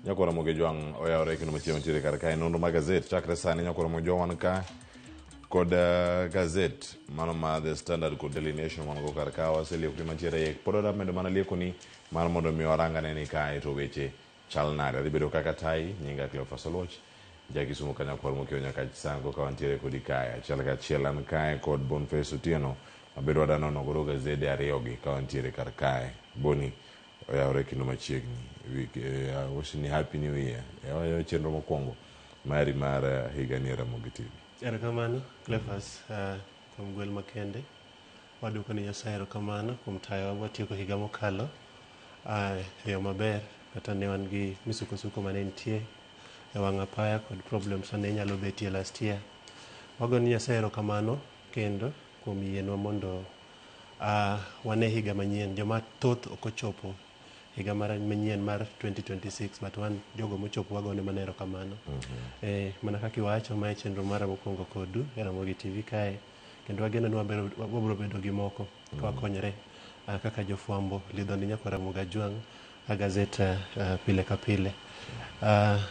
Nyakwar Ramogi Ojwang' oyawore kendo machiegni nitiere kar kae nonro mar gazet chakre sani Nyakwar Ramogi Ojwang' wan ka kod gazet mano ma The Standard kod Daily Nation wan go kar ka waselieko ni mantiere iye pod wadwa medo mana liekoni mar mondo mi warangane ni kae to weche chal nade adhi bedo kaka tai nyinga Cleophas Oluoch ja Kisumu ka nyakwar mokiewo nyaka Sango ka wantiere kodi kae achiel kachiel an kae kod Boniface Otieno mabedo wada nono godo gazede ariyogi ka wantiere kar kae Boni oyawore kendo machiegni Wik, eh, ni happy new year eh, chenro mokwongo mari mar higani e Ramogi TV. Erokamano Cleophas kuom gwel makende. Waduoko ni Nyasaye erokamano kuom tayowa watieko higa mokalo e yo maber kata ne wan gi misukosuko mane nitie e wang' apaya kod problems mane nyalo betie last year. Wago ni Nyasaye erokamano kendo kuom yienwa mondo wane higa manyien. Joma thoth ok ochopo higa mar manyien mar 2026 but wan jogo mochopo wagone mana erokamano. Mana kaka iwacho mae chenro mara mokwongo kodu e Ramogi TV kae kendo wageno ni wabiro bedo gi moko ka wakonyore kaka jofwambo lidho ni nyakwar Ramogi Ajwang' a gazet pile ka pile.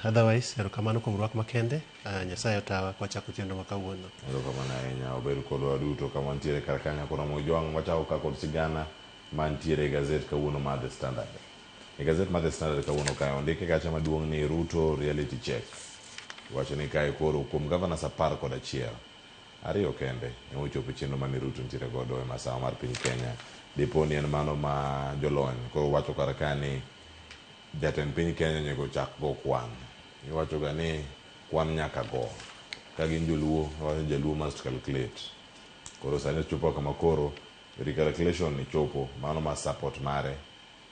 Otherwise erokamano kuom rwak makende Nyasaye otawa kwachako chenro ma kawuono. Erokamano ahinya obed kodwa duto kama wantiere kar ka Nyakwar Ramogi Ojwang' wachako ka kod sigana mantiere e gazet kawuono mar The Standard. E gazet mar The Standard kawuono kae ondike kacha maduong' ni Ruto reality check. Iwacho ni kae koro kuom governors 11, ariyo kende ema ochopo e chenro mane Ruto nitiere godo e masawa mar piny Kenya. Dipo ni en mano ma jolony koro wacho kar ka ni jatend piny Kenya onego ochak go kwan. Iwacho ga ni kwan nyaka go. Ka gin joluo, iwacho ni jaluo must calculate. Koro sani ochopo kama koro recalculation ni chopo mano ma support mare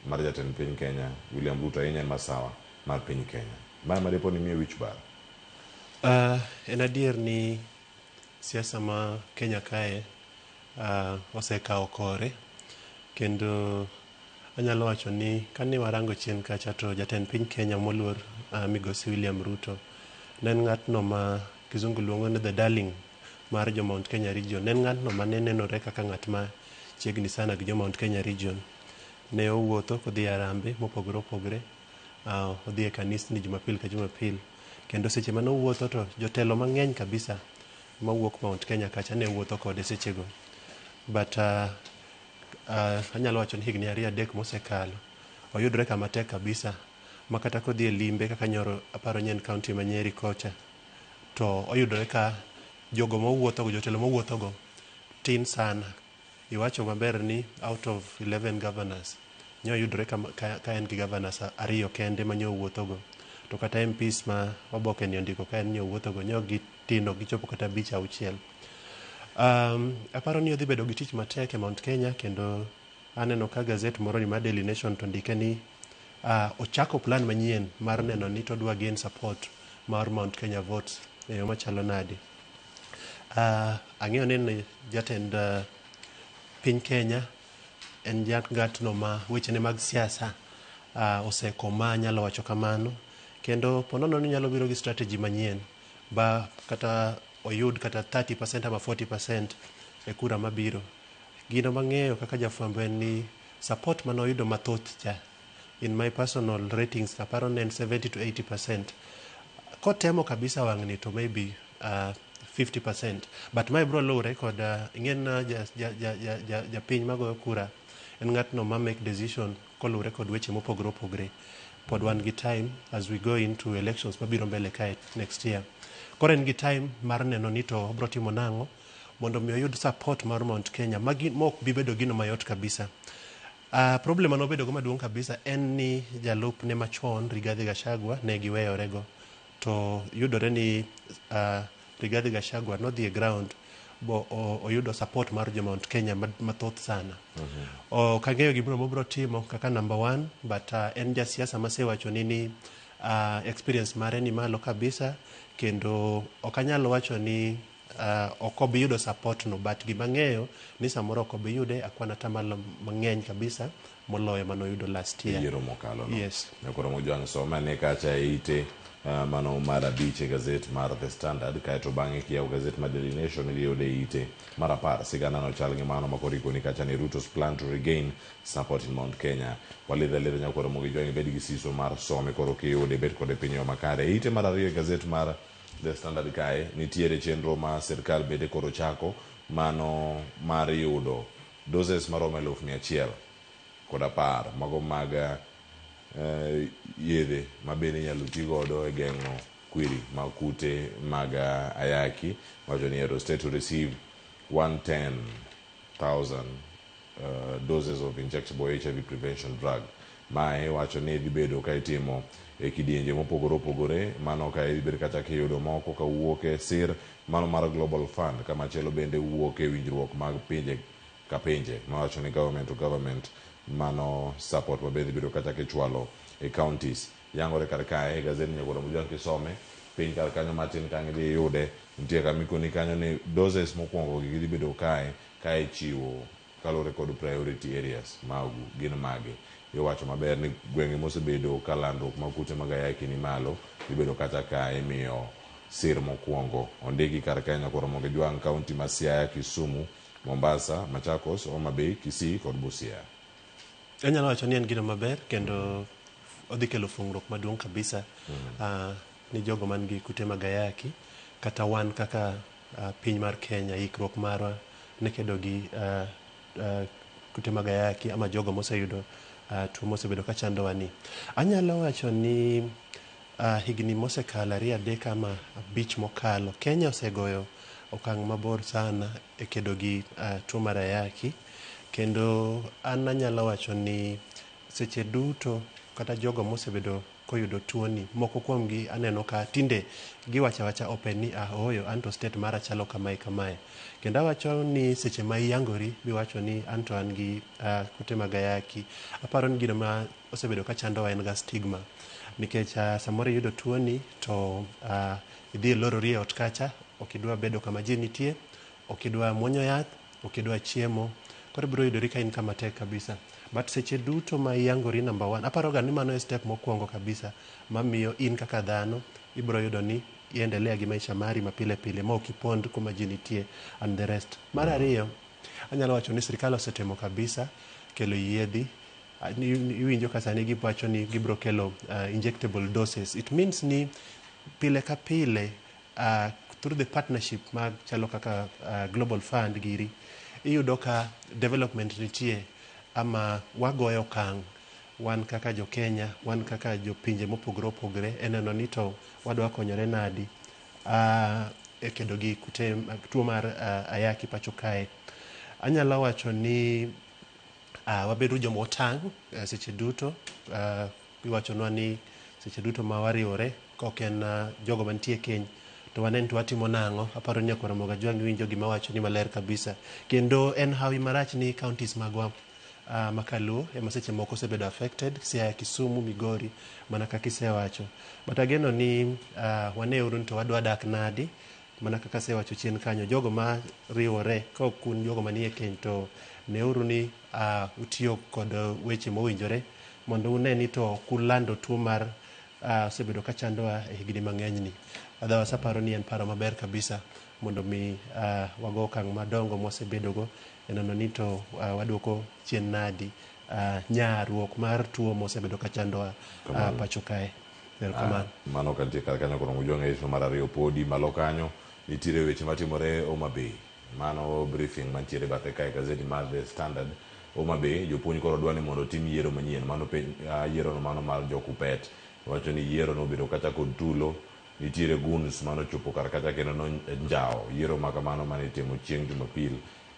mar jatend piny Kenya William Ruto ahinya e masawa mar piny Kenya. Mae ma dipo ni miyo wich bar. En adier ni siasa ma Kenya kae osekawo kore kendo anyalo wacho ni kane warango chien kacha to jatend piny Kenya moluor Migosi William Ruto ne en ng'atno ma kizungu luongo ni the darling mar jo Mount Kenya region. Ne en ng'atno mane nenore kaka ng'at ma chiegni sana gi jo Mount Kenya region. Ne owuotho kodhi e arambe mopogore opogore, odhi e kanisni Jumapil ka Jumapil. Kendo seche mane owuotho to jotelo mang'eny kabisa mawuok Mount Kenya kacha ne wuotho kode sechego. But anyalo wacho ni higni ariyo adek mosekalo, oyudre kama tek kabisa ma kata kodhi e limbe kaka nyoro aparo ni en county ma Nyeri kocha, to oyudore ka jogo mowuothogo, jotelo mowuothogo tin sana. Iwacho maber ni out of 11 governors, nyoyudore ka en gi governors ariyo kende ma nyowuothogo. To kata MPs ma oboke ni ondiko ka en nyowuothogo, nyo gitindo gichopo kata abich auchiel. Aparo ni odhi bedo gi tich matek e Mount Kenya kendo aneno ka gazet moro ni mar Daily Nation to ndike ni ochako plan manyien mar neno ni to odwa gain support mar Mount Kenya votes e yo machalo nade. Ang'eyo ni en jatend piny Kenya en ng'atno ma wechene mag siasa osekoma anyalo wacho kamano kendo ponono ni onyalo biro gi strategy manyien ba kata oyud kata 30% ama 40% e kura mabiro. Gino mang'eyo kaka jafwambo en ni support mane oyudo mathoth cha in my personal ratings aparo ne en 70 to 80%. Kotemo kabisa wang'ni to maybe 50%. But mae bro luwre kod ing'e japiny magoyo kura en ng'atno ma make decision koluwre kod weche mopogore opogore. Pod wan gi time as we go into elections mabiro mbele kae next year. Koro en gi time mar neno ni to obro timo nang'o mondo mi oyud support mar Mount Kenya magi mok bi bedo gino mayot kabisa. Problem mane obedo go maduong' kabisa en ni jalupne machon Rigathi Gachagua ne giweyorego to yudore ni Rigathi Gachagua nodhi e ground bo oyudo support mar jo Mount Kenya mathoth sana. Ok ang'eyo gimoro mobro timo kaka number one but en jasiasa masewacho ni experience mare ni malo kabisa kendo ok anyal wacho ni Ok obi yudo support no, but gima ang'eyo ni samoro ok obi yude akwan atamalo mang'eny kabisa moloyo manoyudo last year. Yiero mokalo no. Yes. Koro Mojwang' some ane kacha e ite mano mar 5 e gazet mar The Standard, kaeto bang'e kiyawo gazet mar Daily Nation idhi yude e ite mar 10. Sigana no chal gi mano makoro ikoni kacha ni Ruto's plan to regain support in Mount Kenya. Walidho alidha nyakoro Mojwang' ibed gi siso mar some koro kiyude ibed kode piny yo makare. E ite mar 2 e gazet mar The Standard kae nitiere chenro ma sirkal bende koro chako mano mar yudo doses maromo 110,000 mago mag yedhe ma bende inyalo ti godo e geng'o kwiri mag kute mag ayaki. Wacho ni Edo State to receive 110,000 doses of injectable HIV prevention drug. Mae wacho ni dhi bedo ka itimo e kidienje mopogore opogore, mano ka idhi bedo kacha kiyudo moko kawuok e sir mano mar Global Fund, kamachielo bende wuok e winjruok mag pinje ka pinje mawacho ni government to government, mano support mabe dhi bedo kacha kichwalo e counties. Yangore kar kae e gazet Nyakwar Mojwang' kisome piny kar kanyo matin kang' idhi iyude nitie kama ikoni kanyo ni doses mokwongo gi dhi bedo kae ka ichiwo kaluwore kod priority areas magu gin mage. Iwacho maber ni gwenge mosebedo ka landruok mag kute mag ayaki ni malo dhi bedo kacha ka imiyo sir mokwongo. Ondiki kar kae Nyakwar Mojwang' kaunti ma Siaya, Kisumu, Mombasa, Machakos, Homa Bay, Kisii kod Busia. Anyalo wacho ni en gino maber kendo odhi kelo fungruok maduong' kabisa ni jogo man gi kute mag ayaki kata wan kaka piny mar Kenya, ikruok marwa ne kedo gi kute mag ayaki ama jogo moseyudo tuo mosebedo ka chandowa ni. Anyalo wacho ni higni mosekalo 2, 3 ama 5 mokalo, Kenya osegoyo okang' mabor sana e kedo gi tuo mar ayaki, kendo an anyalo wacho ni seche duto kata jogo mosebedo koyudo tuoni, moko kuomgi aneno ka tinde giwacho awacha open ni ooyo anto state mara chalo kamae kamae. Kendo awacho ni seche ma iyangori miwacho ni anto an gi kute mag ayaki, aparo ni gino ma osebedo ka chandowa en ga stigma, nikech samoro iyudo tuoni to idhi ilorori e ot kacha, ok idwa bedo kama ji nitie, ok idwa muonyo yath, ok idwa chiemo, koro ibiro yudori ka in kama tek kabisa. But seche duto ma iyangori number 1, aparo ga ni mano e step mokwongo kabisa mamiyo in kaka dhano ibiro yudo ni iendelea gi maisha mari ma pile pile ma ok ipond kuma ji nitie and the rest. Mar ariyo, anyalo wacho ni sirikal osetemo kabisa kelo yiedhi. Iwinjo ka sani giwacho ni gibiro kelo injectable doses. It means ni pile ka pile through the partnership mag chalo kaka Global Fund giri, iyudo ka development nitie ama wagoyo okang' wan kaka jo Kenya, wan kaka jopinje mopogore opogore e neno ni to wadwa konyore nadi e kedo gi kute tuo mar ayaki pacho kae. Anyalo wacho ni wabedo joma otang' seche duto. Iwachonwa ni seche duto ma wariwore ka ok en jogo mantie e keny to wanen to watimo nang'o. Aparo ni Nyakwar Ramogi Ajwang' iwinjo gima wacho ni maler kabisa. Kendo en hawi marach ni counties magwa makaluo ema seche moko osebedo affected, Siaya, Kisumu, Migori, mana kaka isewacho. But ageno ni waneuru ni to wadwa dak nadi, mana kaka asewacho chien kanyo, jogo ma riwore ka ok un jogo manie keny to neuru ni utiyo kod weche mowinjore mondo une ni to ok ulando tuo mar osebedo ka chandowa e higni mang'eny ni. Otherwise aparo ni en paro maber kabisa mondo mi wago okang' madongo mwasebedogo e neno ni to waduoko chien nadi nyaruok mar tuo mosebedo ka chandowa pacho kae. Erokamano. Mano kantie kar kanyo koro Mojwang' e mar 2 podi malo kanyo nitiere weche matimore Homa Bay. Mano briefing mantiere bathe kae gazeti mar The Standard. Homa Bay jopuonj koro dwa ni mondo otim yiero manyien, mano yiero no mano mar jo Kuppet. Wacho ni yiero no obedo kacha kod tulo, nitiere goons manochopo kar kacha kendo nonjawo yiero ma kamano mane itimo chieng' Jumapil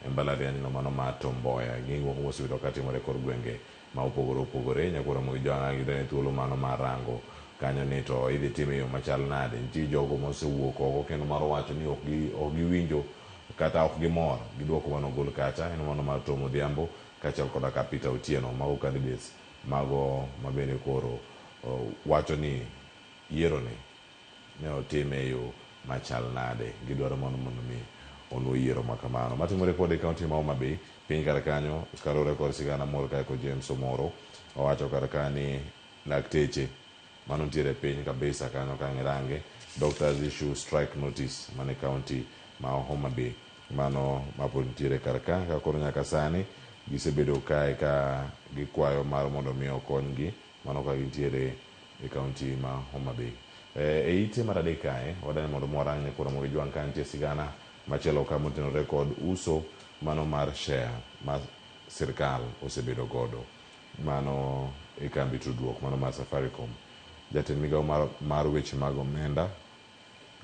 e mbalariany no mano mar Tom Mboya. Gik moko mosebedo katimore e kor gwenge ma opogore opogore. Nyakwar Ramogi Ajwang' yudo thuolo mano mar rango kanyo ni to idhi time e yo machal nade. Nitie jogo mosewuok oko kendo mar wacho ni ok giwinjo kata ok gimor gi duoko manogol kacha, en mano mar Tom Odhiambo kaachiel koda ka Peter Otieno, mago candidates mago mabende koro wacho ni yiero ni ne otim e yo machal nade. Gidwaro mondo mi onwo yiero ma kamano. Matimore pod e kaunti ma Homa Bay, piny kar kanyo, kaluwore kod sigana mor kae kod James Omoro, owacho kar ka ni lakteche mano nitiere e piny kabisa kanyo ka ngirange, doctors issue strike notice mane kaunti ma Homa Bay, mano mapod nitiere kar ka, ka koro nyaka sani gisebedo kae ka gikwayo mar mondo mi okonygi mano ka gintiere e kaunti ma Homa Bay. E ite mar adek kae, wadani mondo mwarang ne koro Ramogi Jwang' ka nitie sigana machielo ka motenore kod uso mano mar share ma sirkal osebedo godo mano e kambi tudruok mano mar Safaricom. Jatend migawo mar weche mag omenda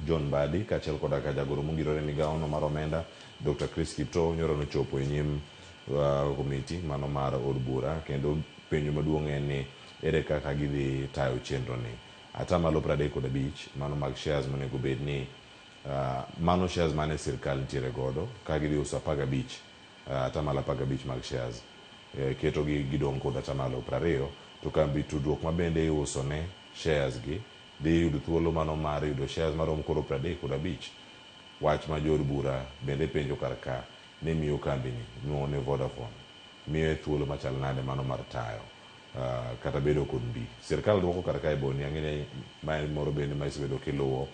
John Mbadi kaachiel koda ka jagoro mongirore migawo no mar omenda Dr. Chris Kiptoo nyoro nochopo e nyim komiti mano mar od bura, kendo penjo maduong' en ni ere kaka gidhi tayo chenro ni. Atamalo 35 mano mag shares monego bed ni mano shares mane sirkal nitiere godo ka gidhi uso 15, atamalo 15 mag shares, keto gi gidong' kod atamalo 20, to kambi tudruok ma bende iuso ne shares gi dhi yudo thuolo mano mar yudo shares marom koro 35. Wach ma jood bura bende penjo kar ka ni miyo kambi ni miluongo ni Vodafone miyo thuolo machal nade mano mar tayo kata bedo kod mbi. Sirkal duoko kar kae boni ang'e ni mae moro bende ma isebedo kiluwo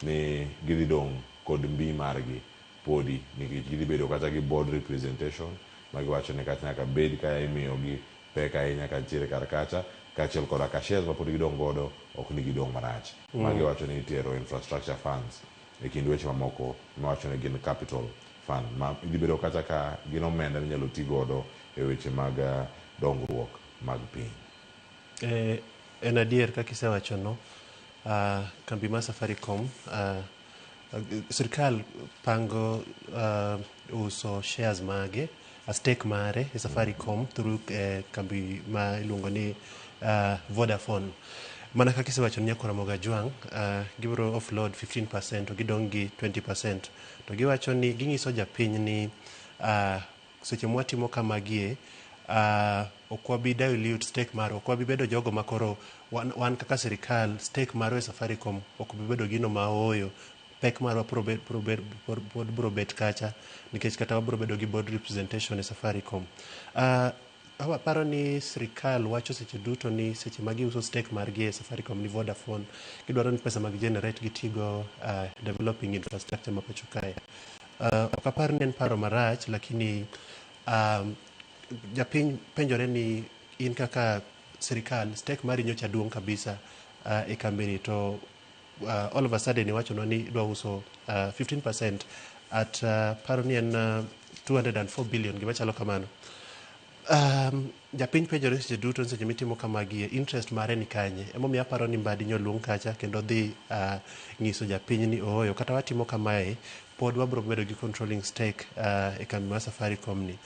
ni gidhi dong' kod mbi margi podi nikech gidhi bedo kata gi board representation ma giwacho ni kata nyaka bed ka imiyogi pek ahinya ka nitiere kar kacha, kaachiel koda ka shares ma pod gidong' godo ok ni gidong' marach. Magiwacho ni itero infrastructure funds e kind weche mamoko miwacho ni gin capital fund ma idhi bedo kata ka gin omenda minyalo ti godo e weche mag dongruok mag piny. En adier kaka isewacho no, kambi mar Safaricom, sirkal pango uso shares mage, a stake mare e Safaricom through kambi ma iluongo ni Vodafone. Mana kaka isewacho ni Nyakwar Ramogi Ajwang', gibiro offload 15% to gidong' gi 20%. To giwacho ni ging'iso japiny ni seche mwatimo kamagie, ok wabi dilute stake marwa, ok wabi bedo jogo makoro wan kaka sirikal stake marwa e Safaricom ok bi bedo gino ma ooyo. Pek marwa pod biro bet kacha nikech kata wabiro bedo gi board representation e Safaricom. Aparo ni sirikal wacho seche duto ni seche ma giuso stake margi e Safaricom ni Vodafone, gidwaro ni pesa mag generate gitigo developing infrastructure ma pacho kae. Ok apar ni en paro marach, lakini japiny penjore ni in kaka sirikal stake mari nyocha duong' kabisa e kambini to all of a sudden iwachonwa ni idwa uso 15% at paro ni en 204 billion, gima chalo kamano. Japiny penjore seche duto ni seche mitimo kamagie interest mare ni kanye. Emomiyo aparo ni Mbadi nyoluong kacha kendo dhi nyiso japiny ni ooyo kata watimo kamae pod wabiro bedo gi controlling stake e kambi mar Safaricom ni.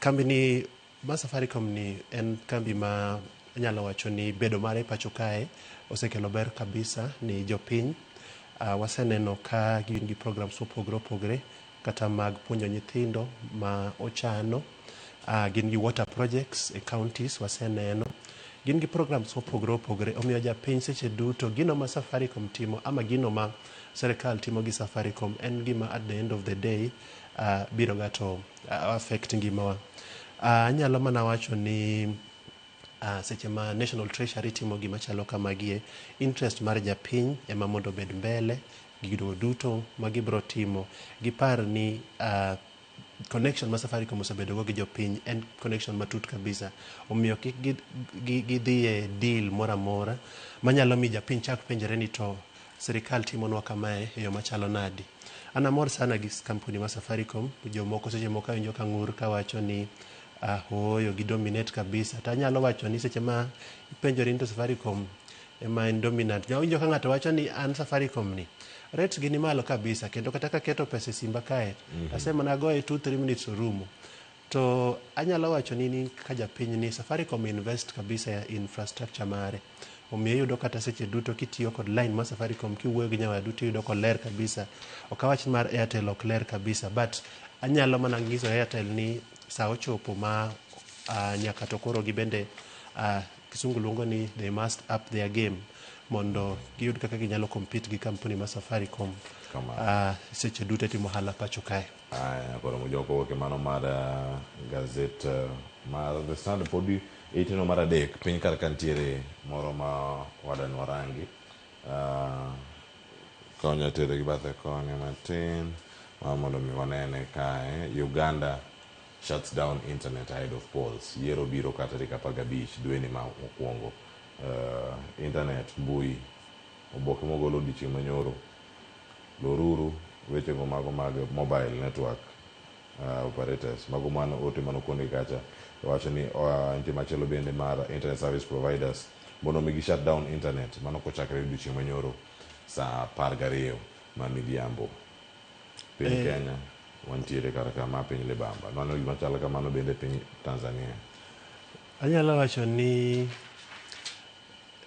Kambi ni mar Safaricom ni en kambi ma anyalo wacho ni bedo mare pacho kae osekelo ber kabisa ni jopiny. Waseneno ka gin gi programs mopogore opogore kata mag puonjo nyithindo ma ochano. Gin gi water projects e counties waseneno. Gin gi programs mopogore opogore, omiyo japiny seche duto gino ma Safaricom timo ama gino ma sirikal timo gi Safaricom en gima at the end of the day biro ga to affect ngimawa. Anyalo mana wacho ni seche ma National Treasury timo gima chalo kamagie, interest mar japiny ema mondo obed mbele, gigo duto ma gibiro timo, gipar ni connection ma Safaricom osebedo go gi jopiny en connection matut kabisa. Omiyo kik gidhi e deal moro amora manyalo miyo japiny chak penjore ni to sirikal timonwa kamae e yo machalo nadi. An amor sana gi kampuni mar Safaricom. Jomoko seche moko awinjo ka ng'ur kawacho ni ooyo gi dominate kabisa. To anyalo wacho ni seche ma ipenjori ni to Safaricom ema en dominant. Awinjo ka ng'ato wacho ni an Safaricom ni rates gi ni malo kabisa kendo kata kaketo pesa e simba kae asemana goye 2-3 minutes orumo. To anyalo wacho ni ka japiny ni Safaricom invest kabisa e infrastructure mare. Omiyo iyudo kata seche duto kitiyo kod line mar Safaricom kiwuoyo gi nyawadu tiyudo koler kabisa. Ok awach ni mar Airtel ok ler kabisa, but anyalo mana nyiso Airtel ni sa ochopo ma Nyaka to koro gibende kisungu luongo ni they must up their game mondo giyud kaka ginyalo compete gi kampuni ma Safaricom seche duto e timo ohala pacho kae. Aya, koro mojok owuok e mano mar gazet mar The Standard podi iteno mar adek piny kar ka nitiere moro ma wadani warangi konya tere gi bathe koni matin mar mondo mi wanene kae Uganda shuts down internet ahead of polls yiero biro ka tarik 15 dweni ma mokwongo internet mbui oboke mogol odiochieng' manyoro loruru wechego mago mag mobile network operators mago mano ote mano kuondgi kacha wacho ni nitie machielo bende mar internet service providers mondo mi gi shut down internet mano kochakre odiochieng' manyoro saa 12 ma midhiambo piny Kenya wantiere kar ka ma piny libamba mano gima chalo kamano bende piny Tanzania. Anyalo wacho ni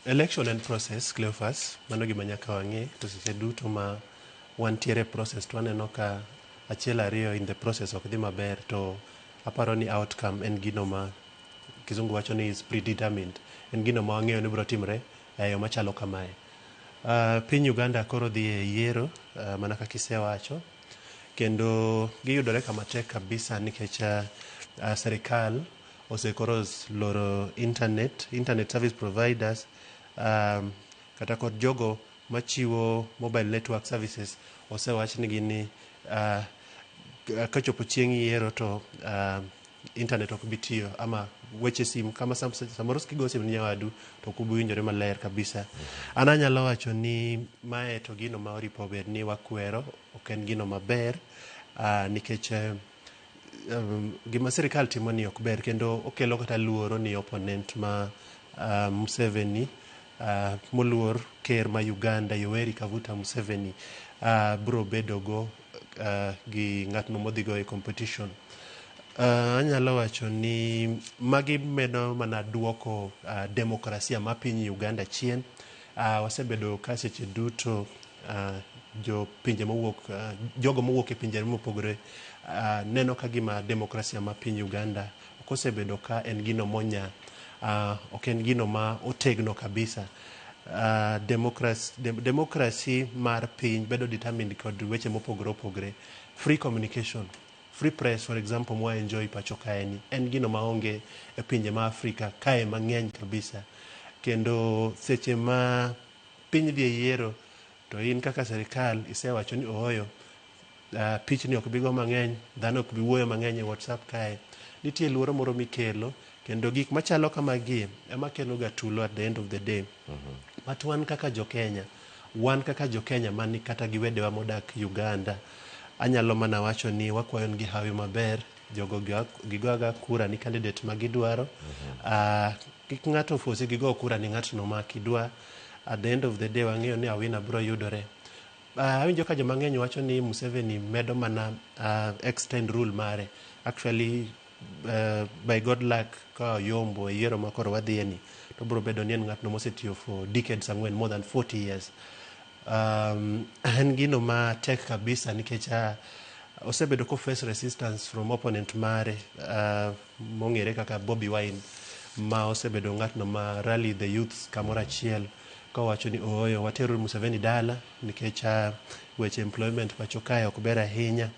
election en process, Cleophas, mano gima nyaka wang'e to seche duto ma wantiere e process to waneno ka achiel ariyo in the process ok dhi maber to aparo ni outcome en gino ma kizungu wacho ni is predetermined, en gino ma wang'eyo ni biro timre e yo machalo kamae. Piny Uganda koro dhi e yiero mana kaka isewacho kendo giyudore kama tek kabisa nikech serikal osekoro loro internet, internet service providers kata kod jogo machiwo mobile network services osewach nigi ni kochopo chieng' yiero to internet ok bi tiyo ama weche sim kama samoro kigo sim ni nyawadu to ok ubi winjore maler kabisa. An anyalo wacho ni mae to gino ma oripo bed ni wakwero, ok en gino maber nikech gima sirikal timo ni ok ber kendo okelo kata luoro ni opponent ma Museveni moluor ker ma Uganda Yoweri Kaguta Museveni bro bedo go gi ng'atno modhi go e competition. Anyalo wacho ni magi medo mana duoko demokrasia ma piny Uganda chien. Wasebedo ka seche duto jo pinje mowuok jogo mowuok e pinje mopogore neno ka gima demokrasia ma piny Uganda ok osebedo ka en gino monya, ok en gino ma otegno kabisa. Democracy mar piny bedo determined kod weche mopogore opogore. Free communication, free press for example mwa enjoy pacho kae ni en gino maonge e pinje ma Afrika kae mang'eny kabisa. Kendo seche ma piny dhi e yiero to in kaka sirikal isewacho ni ooyo pichni ok bi go mang'eny, dhano ok bi wuoyo mang'eny e WhatsApp kae. Nitie luoro moro mikelo kendo gik machalo kamagi ema kelo ga tulo at the end of the day. But wan kaka jo Kenya, wan kaka jo Kenya mani kata gi wedewa modak Uganda, anyalo mana wacho ni wakwayo gi hawi maber, jogo gigo aga kura ni candidate ma gidwaro. Kik ng'ato fosi gigo kura ni ng'atno ma kidwa. At the end of the day wang'eyo ni awina biro yudore. Awinjo ka joma ng'eny wacho ni Museveni medo mana extend rule mare. Actually by God luck ka oyombo e yiero ma koro wadhiye ni to biro bedo ni en ng'atno mosetiyo for decades ang'wen, more than 40 years. En gino ma tek kabisa nikech osebedo ko face resistance from opponent mare mong'ere kaka Bobi Wine ma osebedo ng'atno ma rally the youths kamoro achiel kowacho ni ooyo wateru Museveni dala nikech weche employment pacho kae ok ber ahinya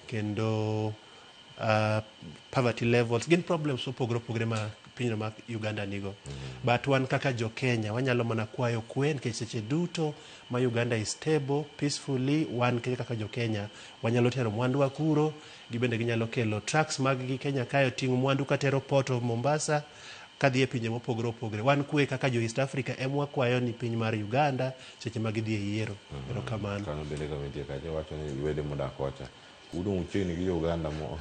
kendo poverty levels gin problems mopogore opogore ma pinyno ma Uganda nigo. But wan kaka jo Kenya wanyalo mana kwayo kwe nikech seche duto ma Uganda is stable peacefully, wan kaka jo Kenya wanyalo tero mwandu wa kuro, gibende ginyalo kelo trucks mag gi Kenya kae oting'o mwandu katero port of Mombasa kadhi e pinje mopogore opogore. Wan kwe kaka jo East Africa ema wakwayo ni piny mar Uganda seche ma gidhi e yiero. Erokamano. Kanyo bende kama kacha wacho ni wede modak kocha udong' uchiegni gi Uganda mo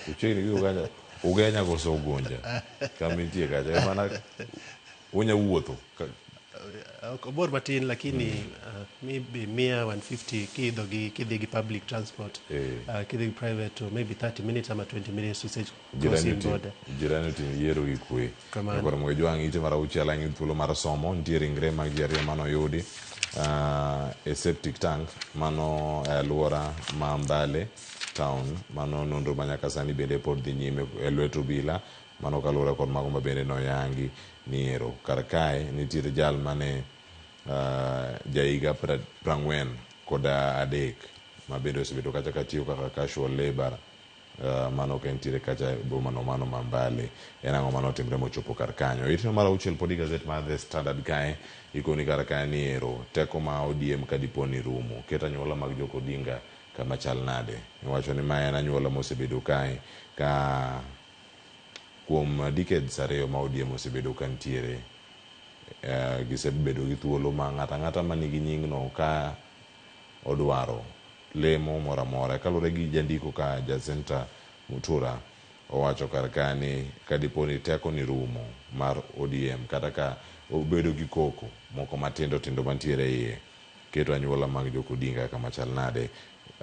uchiegni gi Uganda Ugenya koso Ugunja kama intie kacha mana unya wuotho Ok obor matin lakini maybe 100 150 kiidho gi kidhi gi public transport. Kidhi gi private to maybe 30 minutes ama 20 minutes to sech jirani crossing border. Jirani oting'o yiero gi kwe. Kamano. Koro mondo ijwang' ite mar auchiel ang' thuolo mar somo nitie ringre mag ji ariyo manoyudi. e septic tank mano e alwora ma Mbale town. Mano nonro ma nyaka sani bende pod dhi nyime e lwet obila. Mano kaluwore kod mago ma bende noyangi ni ero kar kae nitiere jal mane jahiga 43 ma bende osebedo kacha katiyo kaka casual labor. Mano ka entiere kacha e boma no mano ma Mbale. En ang'o mane otimre mochopo kar kanyo? Itno mar auchiel podi gazet mar The Standard kae ikoni kar kae ni ero teko ma ODM ka dipo ni rumo ket anyuola mag Jok Odinga kama chal nade? Iwacho ni ma en anyuola mosebedo kae ka kuom decades 2 ma ODM osebedo ka nitiere. Gisebedo gi thuolo ma ng'ato ang'ata manigi nyingno ka odwaro lemo moro amora. Kaluwore gi jandiko ka Jacinta Mutura owacho kar ka ni kadipo ni teko ni rumo mar ODM kata ka obedo gi koko moko matindo tindo mantiere iye keto anyuola mag Jok Odinga kama chal nade.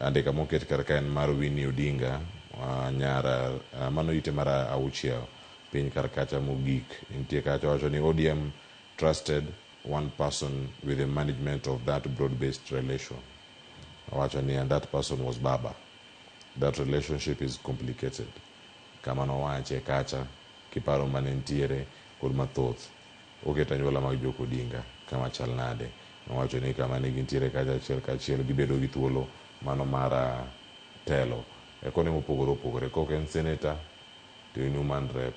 Andika moket kar ka en mar Winnie Odinga nyara mano ite mar 6 piny kar kacha mogik nitie kacha wacho ni ODM trusted one person with the management of that broad-based relation. Owacho ni and that person was Baba. That relationship is complicated. Kama nowache kacha kiparo mane nitiere kod mathoth oketo anyuola mag Jok Odinga kama chal nade. Nowacho ni kama ne gintiere kacha achiel kachiel gibedo gi thuolo mano mar telo e kone mopogore opogore. Kok en senator to in woman rep,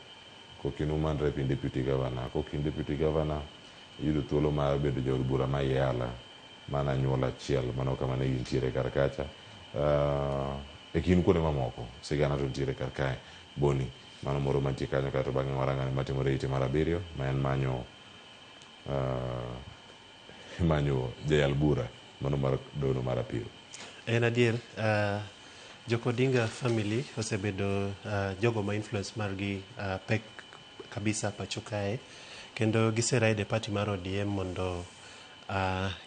kok in woman rep in deputy governor, kok in deputy governor iyudo thuolo mar bedo jaod bura ma Yala mana anyuola achiel mano kama ne gintiere kar kacha. E kind kuonde mamoko sigana to nitiere kar kae. Boni mano moro mantie kanyo kaeto bang'e warang'ane matimore ite mar 7 ma en manyo manyo jayal bura mano mar dono mar apilo. En adier, Jok Odinga family osebedo jogo ma influence margi pek kabisa pacho kae kendo giseride e party mar ODM mondo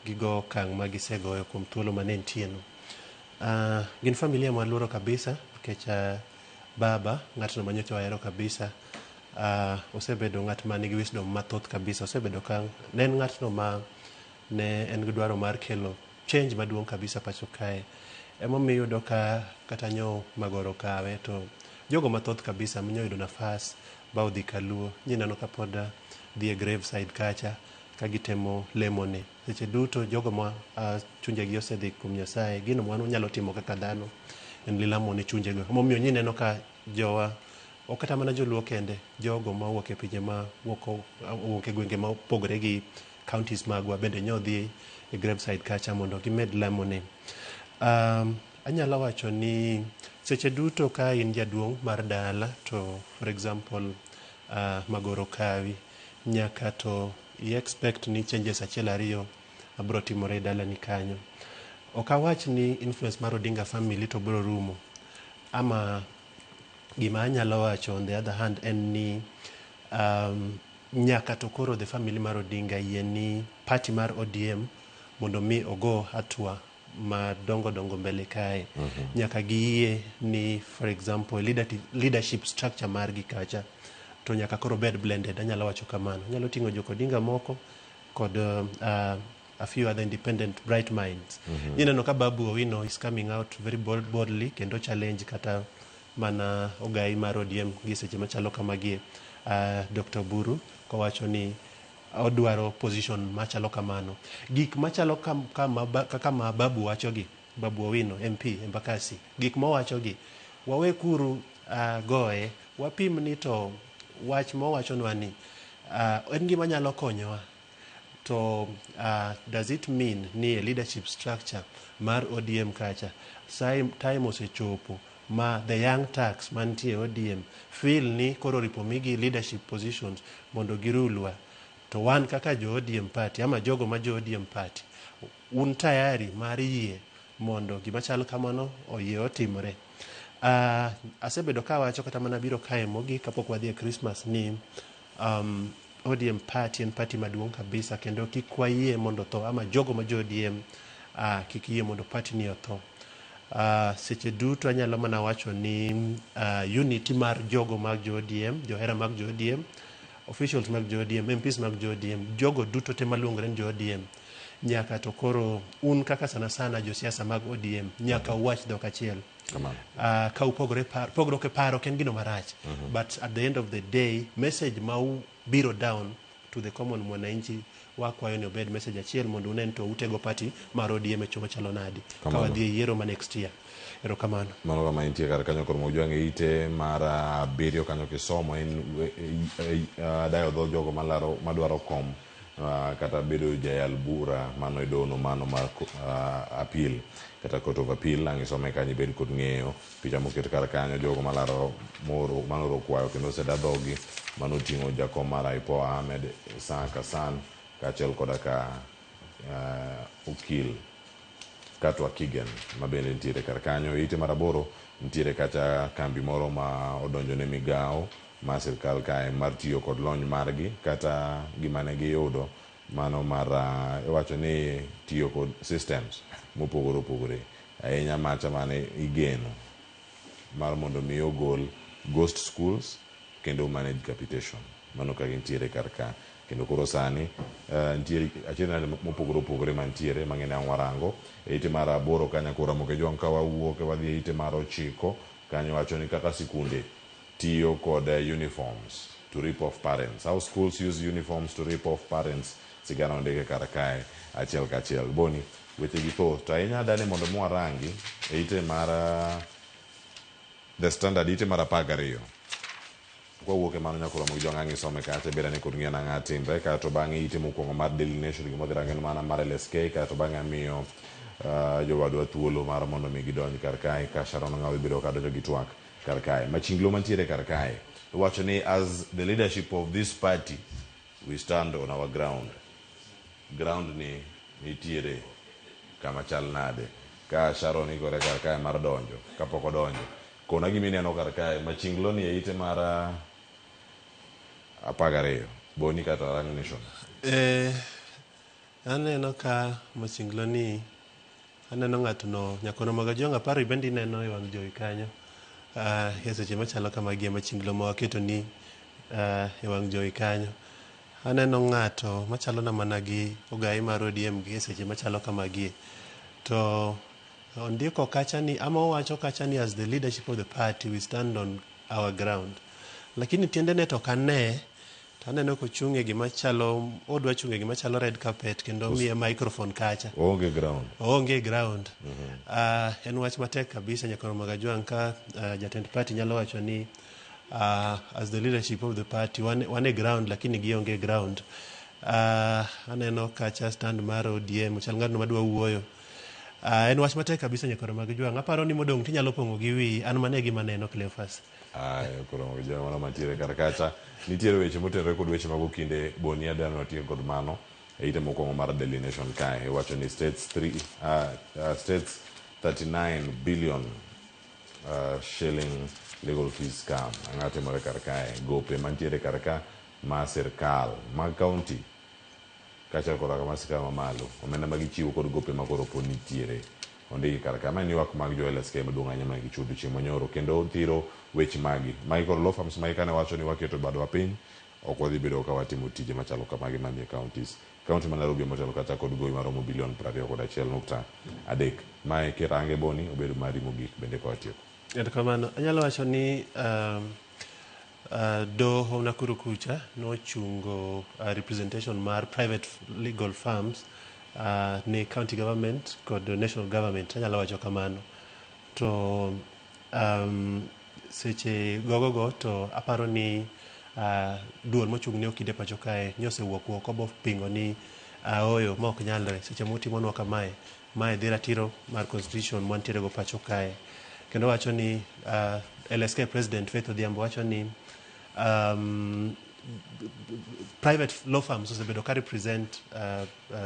gigo okang' ma gisegoyo kuom thuolo mane nitie no. Gin familia maluoro kabisa nikech baba ng'atno manyocha wahero kabisa osebedo ng'at ma nigi wisdom mathoth kabisa. Osebedo ka ne en ng'atno ma ne en gi dwaro mar kelo change maduong' kabisa pacho kae. Emomiyo iyudo ka kata nyo Magoro kawe to jogo mathoth kabisa minyo yudo nafas ba odhi kaluo nyineno ka pod dhi e graveside kacha ka gitemo lemone. Seche duto jogo ma chunjegi osedhi kuom Nyasaye, gino ma wan wanyalo timo kaka dhano en lamo ne chunjego. Emomiyo nyineno ka jowa ok kata mana joluo kende, jogo mawuok e pinje ma owuok e gwenge ma opogore gi counties magwa bende nyo dhi e graveside kacha mondo gimed lamone. Anyalo wacho ni seche duto ka in jaduong' mar dala to for example Magoro kawi nyaka to i expect ni changes 1 2 biro timore e dalani kanyo. Ok awach ni influence mar Odinga family to biro rumo ama gima anyalo wacho on the other hand en ni nyaka to koro the family mar Odinga yie ni party mar ODM mondo mi ogo hatua madongo dongo mbele kae. Nyaka giyie ni for example leadership structure margi kacha to nyaka koro bed blended. Anyalo wacho kamano. Anyalo ting'o Jok Odinga moko kod a few other independent bright minds. Ineno ka Babu Owino is coming out very boldly kendo challenge kata mana ogai mar ODM gi seche machalo kamagie. Dr. Buru kowacho ni odwaro position machalo kamano. Gik machalo kaka ma Babu wachogi, Babu Owino MP Embakasi, gik mowachogi wawe kuru goye, wapim ni to wach mowachonwa ni en gima nyalo konyowa. To does it mean ni a leadership structure mar ODM kacha time osechopo ma the young Turks mantie ODM feel ni koro oripo migi leadership positions mondo girulwa? To wan kaka jo ODM party ama jogo ma jo ODM party un tayari mar yie mondo gima chal kamano oyie otimore. Asebedo kawacho kata mana biro kae mogik kapok wadhi e Christmas ni ODM party en party maduong' kabisa kendo kik wayie mondo otho ama jogo ma jo ODM kik yie mondo party ni otho. Seche duto anyalo mana wacho ni unity mar jogo mag jo ODM, johera mag jo ODM, officials mag jo ODM, MPs mag jo ODM, jogo duto te maluongore ni jo ODM Nyaka to koro un kaka sana sana josiasa mag ODM nyaka uwach dhok achiel. Kamano. Ka upogore par, pogruok e paro ok en gino marach. But at the end of the day, message ma ubiro down to the common mwananchi wakwayo ni obed message achiel mondo unen to utego party mar ODM e cho machalo nadi ka Kamano. wadhi e yiero ma next year. Erokamano. Mano kama intie kar kanyo kod Mojwang' e ite mar abiriyo kanyo kisomo en dayo dho jogo malaro madwaro kom kata bedo jayal bura mano e dono mano mar appeal kata court of appeal ang' isome kanyo ibed kod ng'eyo picha moket kar kanyo jogo malaro moro manoro kwayo kendo oseda dhogi mano oting'o jakom mar IPOA Ahmed Isaac Hassan kaachiel koda ka okil Katwa Kigen ma bende nitiere kar kanyo. E ite mar aboro nitiere kacha kambi moro ma odonjo ne migawo mar sirkal kae mar tiyo kod lony margi kata gima ne giyudo mano mar iwacho ni tiyo kod systems mopogore opogore ahinya macha mane igeno mar mondo mi ogol ghost schools kendo manage capitation mano ka gintiere kar ka kendo koro sani nitiere achiel nade mopogore opogore mantiere mang'eny ang' warango e ite mar aboro kanyo koro Ramogi Ojwang' ka wawuok wadhi e ite mar ochiko kanyo wacho ni kaka sikunde tiyo kod uniforms to rip off parents, how schools use uniforms to rip off parents. Sigana ondike kar kae achiel kachiel. Boni, weche gi thoth to ahinya adani mondo mi warangi e ite mar The Standard ite mar 12. Kwawuok e mano nyaka Ramogi Ojwang' ang' isome kacha ibed ane kod ng'eyo nang'a timre kaeto bang'e ite mokwongo mar Daily Nation gima odhi rango en mana mar LSK kaeto bang'e amiyo jowadwa thuolo mar mondo mi gidonj kar kae ka Sharon Ong'awo dhi bedo ka donjo gi twak kar kae. Machinglo mantiere kar kae iwacho ni as the leadership of this party we stand on our ground. Ground ni nitiere kama chal nade ka Sharon ikore kar kae mar donjo kapok odonjo kona gima ineno kar kae machinglo ni e ite mar 12 Boni kata Rang Nation. Aneno ka machinglo ni aneno ng'at no nyakono mag Ojwang' aparo bende ineno e wang' jowi kanyo e seche machalo kamagi e machinglo ma waketo ni e wang' jowi kanyo. Aneno ng'ato machalo na mana gi ogai mar ODM gi e seche machalo kamagie. To ondiko kacha ni ama owacho kacha ni as the leadership of the party we stand on our ground. Lakini tiende ne to ok ane to aneno kochung' e gima chalo odwa chung' e gima chalo red carpet kendo omiye microphone kacha. Oonge ground. Oonge ground. En wach matek kabisa nyakono mag Ojwang' ka jatend party nyalo wacho ni as the leadership of the party wan e ground lakini gionge ground. Aneno kacha stand mar ODM chal ng'atno madwa wuoyo. En wach matek kabisa nyakono mag Ojwang'. Aparo ni modong' tinyalo pong'o gi wiyi. An mano e gima aneno Cleophas. Ayo koro mag Ojwang' mano mantiere kar kacha. Nitiere weche motenore kod weche mag okinde Boni adwaro ni watiek kod mano e ite mokwongo mar Daily Nation kae iwacho ni states states 39 billion shilling legal fees scam. Ang'o timore kar kae? Gope mantiere kar ka ma sirkal mag county kaachiel koda ma sirkal mamalo omenda ma gichiwo kod gope ma koro pod nitiere ondiki kar ka. Ma en ywak mag jo LSK maduong' ahinya mane gichiwo odiochieng' manyoro kendo thiro weche magi. Magi koro law firms magi kane wacho ni waketo badwa piny ok wadhi bedo ka watimo tije machalo kamagi manie counties. County ma Nairobi motelo kacha kod gowi maromo bilion 21.3. Mae kirange Boni obedo mari mogik bende ka watieko. Erokamano. Anyalo wacho ni doho Nakuru kucha nochungo representation mar private legal firms ne county government kod national government. Anyalo wacho kamano. To seche gogogo to aparo ni duol mochung' ne okinde pacho kae nyosewuok oko bopingo ni ooyo ma ok nyalre seche mutimonwa kamae mae dhi ratiro mar constitution mwantiere go pacho kae. Kendo wacho ni LSK president Faith Odhiambo wacho ni private law firms osebedo ka represent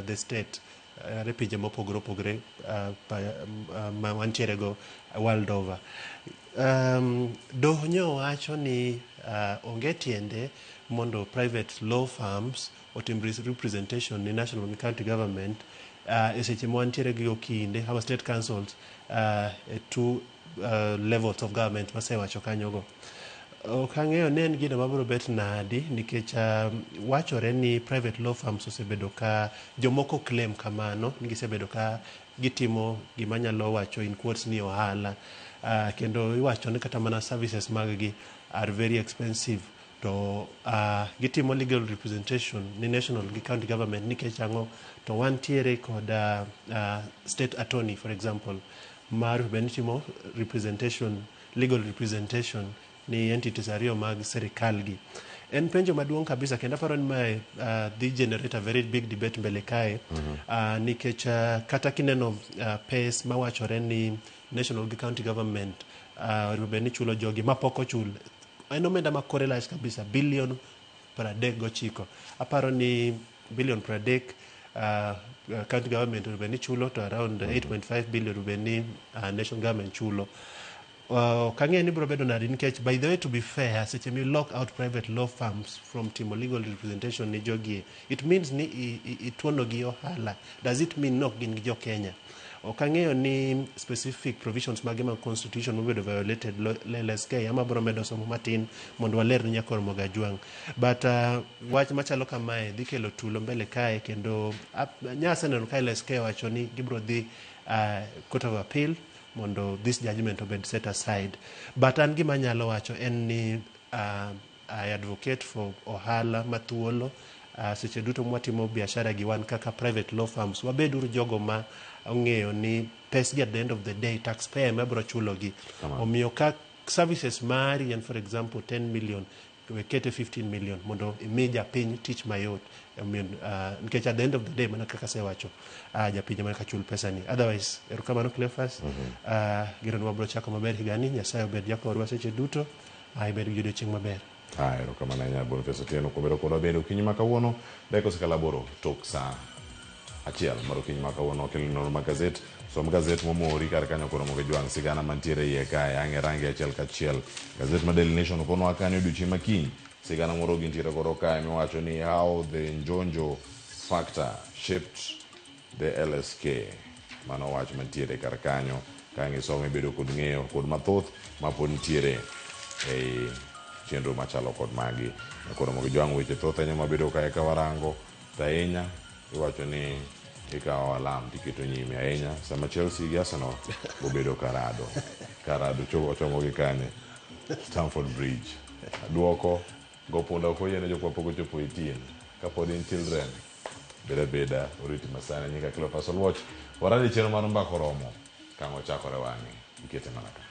the state e pinje mopogore opogore ma wantiere go world over. Doho nyo wacho ni onge tiende mondo private law firms otim representation ni national and county government e seche ma wantiere gi okinde ama state councils e two levels of government masewacho kanyogo. Ok ang'eyo ni en gino mabiro bet nadi nikech wachore ni private law firms osebedo ka jomoko claim kamano ni gisebedo ka gitimo gima nyalo wacho in quotes ni ohala. Kendo iwacho ni kata mana services mag gi are very expensive to gitimo legal representation ni national gi county government nikech ang'o to wantiere kod state attorney, for example, mar bed ni timo representation, legal representation ni entities ariyo mag serikal gi. En penjo maduong' kabisa kendo aparo ni mae dhi generate a very big debate mbele kae nikech kata kineno pes mawachore ni national gi county government onego bed ni chulo jogi mapok ochul en omenda ma kore lach kabisa, billion 39. Aparo ni billion 30 county government onego bed ni chulo to around 8.5 billion onego bed ni national government chulo. Ok ang'eyo ni biro bedo nade nikech, by the way, to be fair, seche mi lock out private law firms from timo legal representation ni jogie, it means ni ituono gi ohala. Does it mean nok gin gi jo Kenya? Ok ang'eyo ni specific provisions mage mag constitution mobedo violated LSK ama biro medo somo matin mondo waler ni nyakor Mogajwang', but wach machalo kamae dhi kelo tulo mbele kae kendo nyaseneno ka LSK owacho ni gibiro dhi Court of Appeal mondo this judgment obed set aside. But an gima anyalo wacho en ni I advocate for ohala mathuolo. Seche duto mwatimo biashara gi wan kaka private law firms, wabed uru jogo ma ong'eyo ni pesgi at the end of the day taxpayer ema biro chulogi. Omiyo ka services mari en, for example, 10 million, we kete 15 million mondo imi japiny tich mayot. Omiyo nikech at the end of the day, mana kaka asewacho, japiny ema nyaka chul pesa ni. Otherwise, erokamano Cleophas. Gino wabiro chako maber higani. Nyasaye obed jakorwa seche duto. Ibed gi odiochieng' maber. Aya, erokamano ahinya Boniface Otieno kuom bedo kodwa bende okinyi ma kawuono. Dakika osekalo 8 tok saa 1 mar okinyi ma kawuono. Kelo nonro mag gazet. Som gazet momori kar kanyo koro mondo ijwang' sigana mantiere iye kae. Ang' irange achiel kachiel. Gazet ma Daily Nation konwa kanyo odiochieng' ma kiny. Sigana moro gintiere godo kae miwacho ni "How the Njonjo Factor Shaped the LSK". Mano wach mantiere kar kanyo. Ka ang' isome ibedo kod ng'eyo kod mathoth mapod nitiere ei chenro machalo kod magi. Koro mondo ijwang' weche thoth ahinya mabedo kae ka warango to ahinya iwacho ni ikawo alam tiketo nyime ahinya sama Chelsea gi Arsenal obedo karado karado ochomo gi kanye Stamford Bridge. Duoko go punda ok oyiene jok mapok ochopo 18 kapod in children beda beda oriti masani. Nyika Cleophas Oluoch waradi chenro mar Mbaka Oromo kang' ochakore wang'e ikete mana ka.